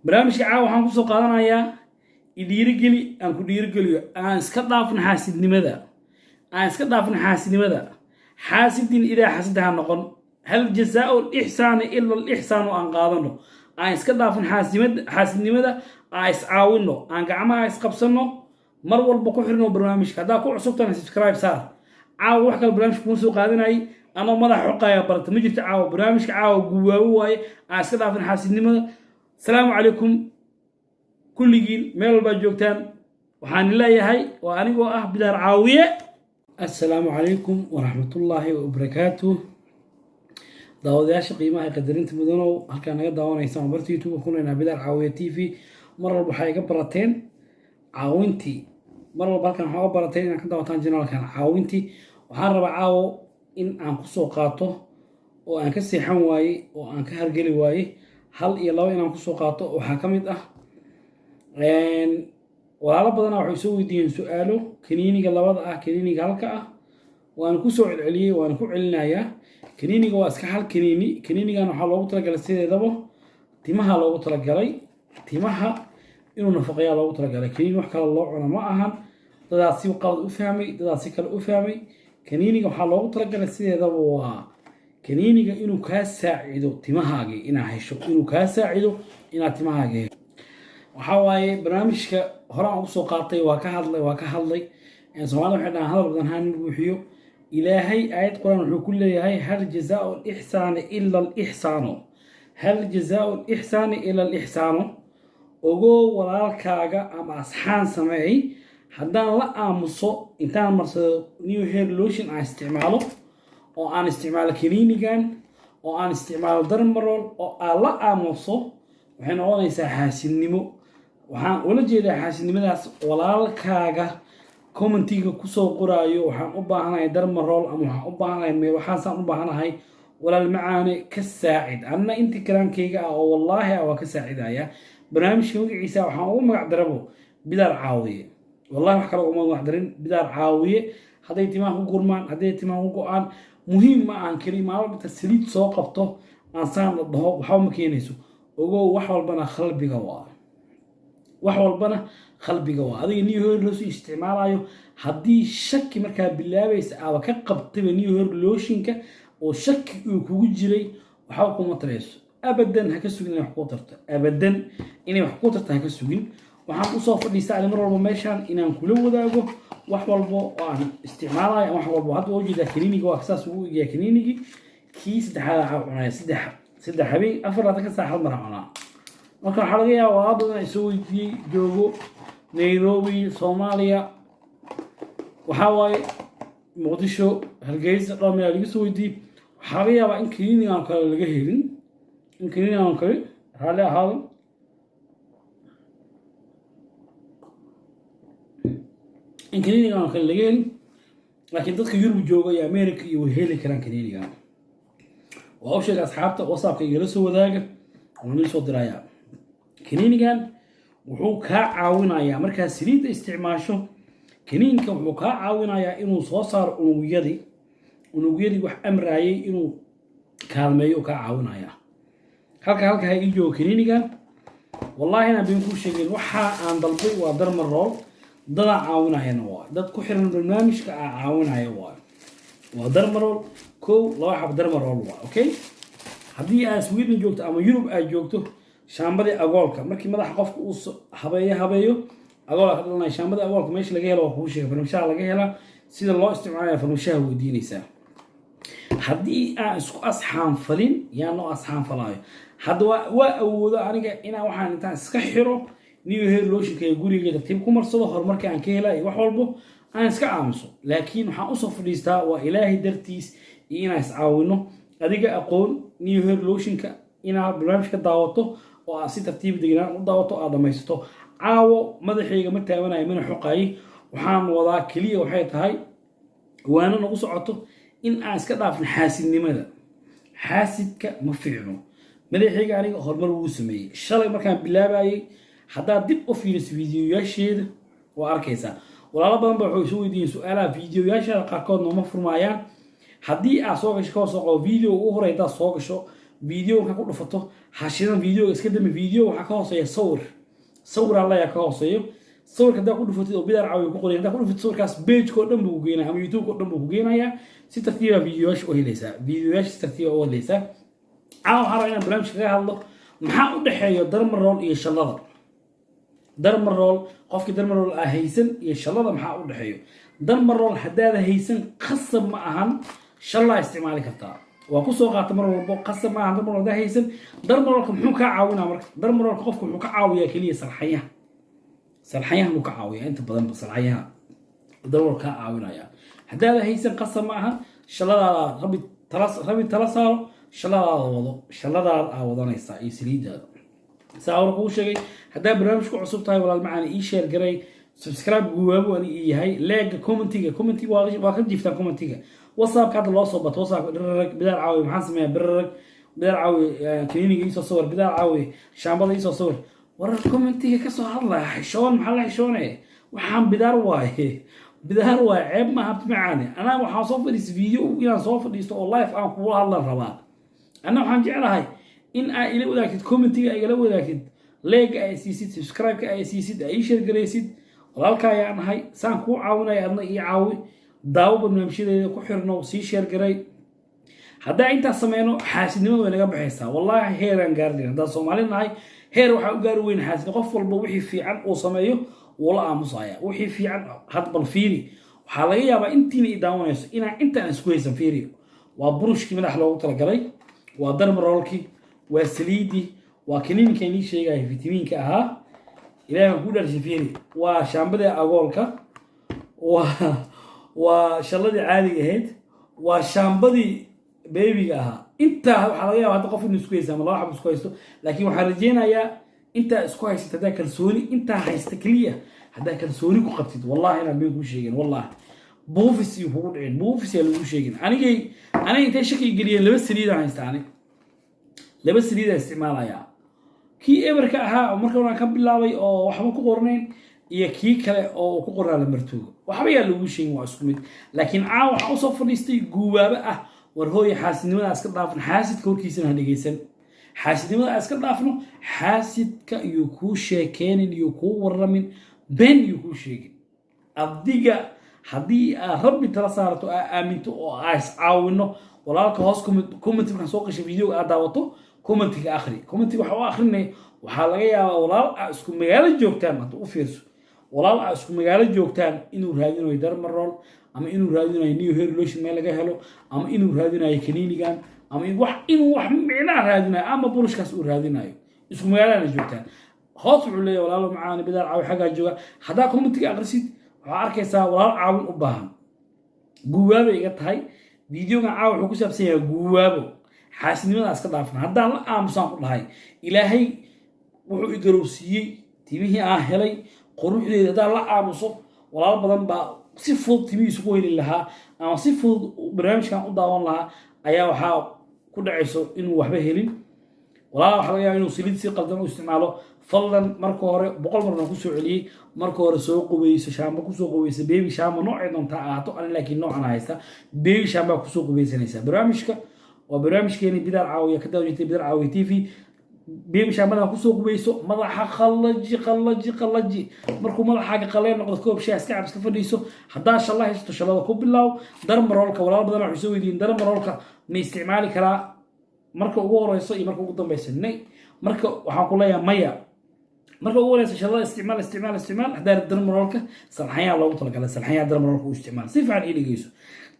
Barnaamijka caawa waxaan kusoo qaadanayaa idhiirigeli aan ku dhiirigeliyo, aan iska dhaafno xaasidnimada, aan iska dhaafno xaasidnimada. Xaasidin idaa xasida ha noqon. Hal jazaau lixsaani ila alixsaanu. Aan qaadano, aan iska dhaafno xaasidnimada, aan iscaawino, aan gacmaha isqabsano, mar walba ku xirno barnaamijka. Haddaa ku cusubtana, subscribe saar. Caawa wax kale barnaamijka kuma soo qaadanayay, anoo madaxa xoqaya barata ma jirto. Caawa barnaamijka caawa guwaabo waaye. Aan iska dhaafin xaasidnimada. Asalaamu calaykum kulligiin, meel walbaad joogtaan. Waxaan leeyahay waa anigoo ah Bidaar Caawiye. Assalaamu calaykum waraxmatullaahi wabarakaatuh. Daawadayaasha qiimaha ee qadarinta mudanow, halkaa naga daawanaysaan waa barta YouTube kunaynaa Bidaar Caawiye TV. Mar walba waxaa iga barateen caawintii. Mar walba halkan waxaa uga barateen inaad ka daawataan channelkan caawintii. Waxaan rabaa caawo in aan kusoo qaato oo aan ka seexan waayey oo aan ka hargeli waayey, hal iyo laba inaan kusoo qaato. Waxaa ka mid ah walaalo badanaa waxay soo weydiiyeen su-aalo kaniiniga labada ah, kaniiniga halka ah. Waana kusoo celceliyey, waana ku celinayaa. Kaniiniga waa iska hal kaniini. Kaniinigan waxaa loogu talagalay sideedaba timaha loogu talagalay, timaha inuu nafaqeeyaa loogu talagalay. Kaniini wax kale loo cuno ma ahan. Dadaas si qalad u fahmay, dadaas si kale u fahmay. Kaniiniga waxaa loogu talagalay sideedaba waa kaniiniga inuu kaa saacido timahaagi inaad hesho, inuu kaa saacido inaad timahaagi hesho. Waxaa waaye barnaamijka horaan ugu soo qaatay, waa ka hadlay, waa ka hadlay. Soomaalida waxay dhahaan hadal badan haan buuxiyo. Ilaahay aayad Qur-aan wuxuu ku leeyahay: "Hal jazaau alixsaani ila alixsaano, hal jazaau alixsaani ila alixsaano." Ogoo walaalkaaga ama asxaan sameey. Haddaan la aamuso intaan marsado New Hair Lotion, aan isticmaalo oo aan isticmaalo kaniinigan oo aan isticmaalo Dermaroll oo aan la aamuso, waxay noqonaysaa xaasidnimo. Waxaan ula jeedaa xaasidnimadaas walaalkaaga commentiga kusoo qoraayo: "Waxaan u baahanahay Dermaroll" ama "Waxaan u baahanahay meel, waxaasaan u baahanahay." Walaal macaane, ka saacid. Anna intii karaankayga ah oo wallaahi ah waa ka saacidaya. Barnaamijka magaciisa waxaan ugu magac darabo Bidaar Caawiye. Wallahi wax kale uma magac darin, Bidaar Caawiye. Hadday timaha ku gurmaan, hadday timaha ku go-aan, muhiim ma ahan keli maalin inta saliid soo qabto aan saan la dhaho, waxba ma keenayso. Ogow, wax walbana qalbiga waa, wax walbana qalbiga waa. Adiga New Hair Lotion isticmaalayo, haddii shaki markaa bilaabaysa aaba ka qabtayba New Hair Lotionka oo shaki uu kugu jiray, waxba kuma tarayso abadan. Ha ka sugin inay wax kuu tarto, abadan inay wax kuu tarto ha ka sugin. Waxaan usoo fadhiistaa ani mar walba meeshaan inaan kula wadaago wax walbo oo aan isticmaalayo, wax walbo. Hadda waa ujeedaa kaniiniga, waa saas ugu egyaa kaniinigii. Kii saddexaad aa cunaya, saddex habeen, 24 saac hal mar cunaa. Marka waxaa laga yaabaa waa badan ay soo weydiiyey joogo Nairobi, Soomaaliya, waxaa waaye Muqdisho, Hargeysa, dhowr meel laga soo weydiiyey. Waxaa laga yaabaa in kaniinigan kale laga helin, in kaniinigan kale, raalli ahaado, in kaniinigan kale laga helin. Laakiin dadka Yurub jooga iyo America iyo way heli karaan kaniinigan. Waa u sheega asxaabta WhatsAppka igala soo wadaaga, waan ii soo dirayaa. Kaniinigan wuxuu kaa caawinayaa markaa saliidda isticmaasho. Kaniinka wuxuu kaa caawinayaa inuu soo saaro unugyadii, unugyadii wax amraayay inuu kaalmeeyo kaa caawinaya. Halka ha ii joogo kaniinigan. Wallaahi inaan been kuu sheegin, waxa aan dalbay waa Dermaroll. Dadaa caawinayana waa dad ku xiran barnaamijka aa caawinaya. Waa Dermaroll, kow laba xab Dermaroll waa okay. Haddii aad Sweden joogto ama Yurub aad joogto, shaambadii agoolka, markii madaxa qofka uu habeeyo agoola ka dhalanaya. Shaambadii agoolka meesha laga helo waa kuu sheegay, farmashaha laga helaa. Sida loo isticmaalaya farmashaha weydiinaysaa. Haddii aan isku asxaan falin, yaa noo asxaan falaayo? Hadda waa awoodo aniga inaan waxaan intaan iska xiro New Hair Lotionka ee guriga tartiib ku marsado, horumarka aan ka helaa iyo wax walbo aan iska aamuso. Laakiin waxaan usoo fadhiistaa waa Ilaahay dartiis iyo inaan iscaawino. Adiga aqoon New Hair Lotionka inaad barnaamij ka daawato oo aad si tartiib degnaan u daawato, aad dhamaysato. Caawo madaxayga ma taabanayo, mana xoqaayay. Waxaan wadaa keliya waxay tahay waana nagu socoto in aan iska dhaafno xaasidnimada. Xaasidka ma fiicno. Madaxayga aniga horumar wuu sameeyey shalay markaan bilaabayay. Haddaad dib u fiiriso fiidiyoyaasheeda waa arkaysaa. Walaalo badan ba waxay soo weydiiyeen su-aalaha: fiidiyoyaashaada qaarkood nooma furmaayaan. Haddii aad soo gasho, ka soo qabo video ugu horey, haddaad soo gasho Video markaa ku dhufato, hashidan videoga iska dami. Video waxaa ka hooseeya sawir, sawir allayaa ka hooseeyo. Sawirka haddaa ku dhufatid oo Bidaar Caawiya ku qoray, haddaa ku dhufatid sawirkaas, page-ka oo dhan buu ku geenaya ama YouTube-ka oo dhan buu ku geenayaa. Si tartiiba videoyaasha u helaysaa, videoyaasha si tartiiba u helaysaa. Caawa waxaa rabaa inaan barnaamijka kaga hadlo maxaa u dhexeeya dermaroll iyo shallada. Dermaroll, qofkii dermaroll aa haysan iyo shallada maxaa u dhexeeyo? Dermaroll haddaada haysan, qasab ma ahan, shallaa isticmaali kartaa. Waa kusoo qaata mar walbo, qasab ma ahan dermaroll haddaa haysan. Dermarollka muxuu kaa caawinaa? Marka dermarollka qofka wuxuu ka caawiyaa keliya salxanyaha, salxanyaha buu ka caawiyaa inta badanba. Salxanyaha dermaroll kaa caawinaya. Haddaada haysan, qasab ma ahan, shalladaada rabi tala, rabi tala saaro, shalladaada wado, shalladaada aa wadanaysaa iyo saliidaada. Saa hore kuu sheegay, haddaa barnaamij ku cusub tahay, walaal macaan, ii share garay, subscribe guwaabo ani ii yahay, like-ga, commentiga. Commentiga waa ka jiiftaan. Commentiga WhatsAppka hadda loo soo bato. WhatsAppka dhirarag, "Bidaar Caawi, maxaan sameeyaa?" Birarag, "Bidaar Caawi, kaniiniga iisoo sawir," "Bidaar Caawi, shaambada iisoo sawir." Warar commentiga kasoo hadlaya, xishoon maxaa la xishoonaya? Waxaan bidaar waaye, bidaar waaye, ceeb maaha macaane. Anaa waxaan soo fadhiista video, inaan soo fadhiisto oo live aan kugula hadlan rabaa. Anna waxaan jeclahay in aa ila wadaagtid commentiga, igala wadaagtid, like-ga ay siisid, subscribe-ka ay siisid, aa ii share garaysid. Walaalka ayaan ahay, saan kuu caawinaya adna ii caawi. Daawo barnaamijyadeeda, ku xirno, sii share garay. Haddaa intaas sameyno, xaasidnimada way naga baxaysaa. Wallaahi heeraan gaarnayn haddaan Soomaali nahay, heer waxaa u gaari weyn xaasid. Qof walba wixii fiican uu sameeyo wuu la aamusaya wixii fiican. Had bal fiiri, waxaa laga yaabaa intiina i daawanayso inaa intaan isku haysan. Fiiri, waa burushkii madax loogu talagalay, waa dermarollkii, waa saliidii, waa kaniinka inii sheegaya fitamiinka ahaa. Ilahay baan kuu dhaarshay, fiiri, waa shaambadii agoolka, waa shalladii caadiga ahayd, waa shaambadii baby-ga ahaa. Intaa waxaa laga yaaba hadda qof inuu isku haysta ama laba xab isku haysto, laakiin waxaan rajeynayaa intaa isku haysata haddaa kalsooni, intaa haysta keliya haddaa kalsooni ku qabtid, wallahi inaan been kuu sheegin, wallahi buufis iyo kugu dhicin, buufis yaa lagu sheegin. Anigay aniga intay shaki geliyeen, laba saliidaan haysta, ani laba saliidaan isticmaalayaa: kii eberka ahaa oo marka horaan ka bilaabay oo waxba ku qornayn, iyo kii kale oo ku qornaa la martoogo. Waxba yaa lagu sheegin, waa isku mid. Laakiin caawa waxaa usoo fadhiistay guubaabo ah: war hooya, xaasidnimada iska dhaafno, xaasidka horkiisana ha dhegeysan. Xaasidnimada iska dhaafno, xaasidka iyo kuu sheekeynin iyo kuu waramin, been iyo kuu sheegin. Adiga haddii aad Rabbi tala saarato, aa aaminto oo aa iscaawino, walaalka hoos comment markaan soo qashay videoga aad daawato, commentiga akhri. Commentiga waxa u akhrinaya, waxaa laga yaabaa walaal aa isku magaalo joogtaan, hadda u fiirso, walaal aa isku magaalo joogtaan inuu raadinayo dermaroll, ama inuu raadinayo new hair lotion meel laga helo, ama inuu raadinayo kaniinigan, ama wax inuu wax micnaha raadinayo, ama burushkaas uu raadinayo. Isku magaalana joogtaan. Hoos wuxuu leeyahay, "Walaalo macaani, Bidaar Caawi xaggaa jooga." Haddaa commentiga akhrisid, waxaa arkaysaa walaal caawin u baahan. Guwaabay iga tahay videogan caawa. Wuxuu ku saabsan yahay guwaabo: xaasidnimada iska dhaafna. Haddaan la aamusaan ku dhahay, Ilaahay wuxuu i garowsiiyey timihii aan helay quruxdeeda. Haddaan la aamuso, walaal badan baa si fudud timihiisu ku heli lahaa ama si fudud barnaamijkan u daawan lahaa, ayaa waxaa ku dhacayso inuu waxba helin. Walaal, waxaa laga yaaba inuu saliid si qaldan u isticmaalo. Fadlan, marka hore 100 marna kusoo celiyey, marka hore soo qubeyso, shaambo kusoo qubeyso, baby shaambo noocay doontaa ahaato. Ani laakiin noocan haysta, baby shaambaa kusoo qubeysanaysaa. Barnaamijka waa barnaamijkeeni Bidaar Caawiya, ka daawan jirtay Bidaar Caawiya TV. Baby shaambadan kusoo qubeyso, madaxa qallaji, qallaji, qallaji. Markuu madaxaaga qaleen noqdo, koob shaah iska cab, iska fadhiiso. Haddaa shalla haysato, shallada ku bilaaw. Dermarollka, walaal badan waxay soo weydiiyeen, dermarollka ma isticmaali karaa marka ugu horeyso iyo marka ugu dambeyso? Nay, marka waxaan ku leeyahay maya. Marka ugu horeysa shallada isticmaal, isticmaal, isticmaal. Haddaa dermarollka salxanyaa loogu talagalay, salxanyaa dermarollka u isticmaal. Si fiican ii dhegeyso,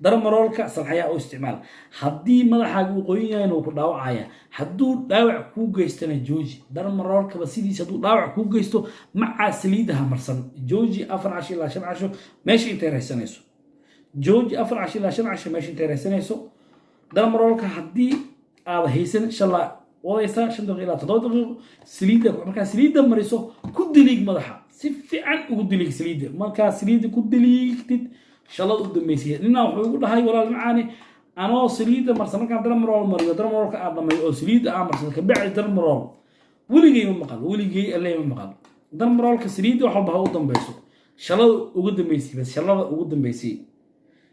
dermarollka salxayaa u isticmaal. Haddii madaxaaga uu qoyan yahayna, wuu ku dhaawacaya. Hadduu dhaawac kuu geystana, jooji dermarollkaba sidiisa. Hadduu dhaawac kuu geysto, macaa saliidaha marsan, jooji 4 casho ilaa 5 casho meesha intay raysanayso. Jooji 4 casho ilaa 5 casho meesha intay raysanayso. Dermarollka haddii aad haysan, shalla wadaysaa 5 daqiiqo ilaa 7 daqiiqo. Saliidda markaa saliidda mariso, ku diliig madaxa, si fiican ugu diliig saliidda. Markaa saliidda ku diliigtid, shallada u dambeysay. Ninaa wuxuu igu dhahay, "Walaal macaani, anoo saliidda marsan markaan dermaroll mariyo, dermarollka aan dhamayo oo saliidda aan marsado kabacdi dermaroll weligay ma maqal, weligay alle ma maqal." Dermarollka saliidda wax walba ha u dambeyso, shallada ugu dambeysay bas, shallada ugu dambeysay.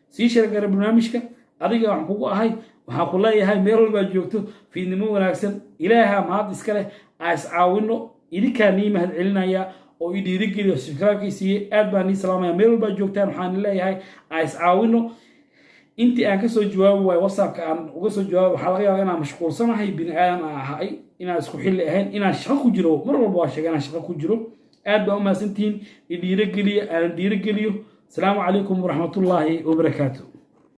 Sii share gara barnaamijka. Adiga waxaan kugu ahay, Waxaan ku leeyahay, meel walbaa joogto, fiidnimo wanaagsan. Ilaaha mahad iska leh. Aa iscaawino. Idinkaa nii mahad celinaya oo i dhiirigeliyo, subscribe-kii siiyey. Aad baan nii salaamaya meel walbaa joogtaan. Waxaan leeyahay, aa iscaawino. Intii aan kasoo jawaabi waayo WhatsAppka aan uga soo jawaabo, waxaa laga yaabaa inaan mashquulsanahay, bini aadan aan ahay, inaan isku xilli ahayn, inaan shaqo ku jiro. Mar walba waa sheega inaan shaqo ku jiro. Aad baa u mahadsantihiin. I dhiirogeliyo, aan dhiirogeliyo. Asalaamu calaykum waraxmatullaahi wabarakaatu.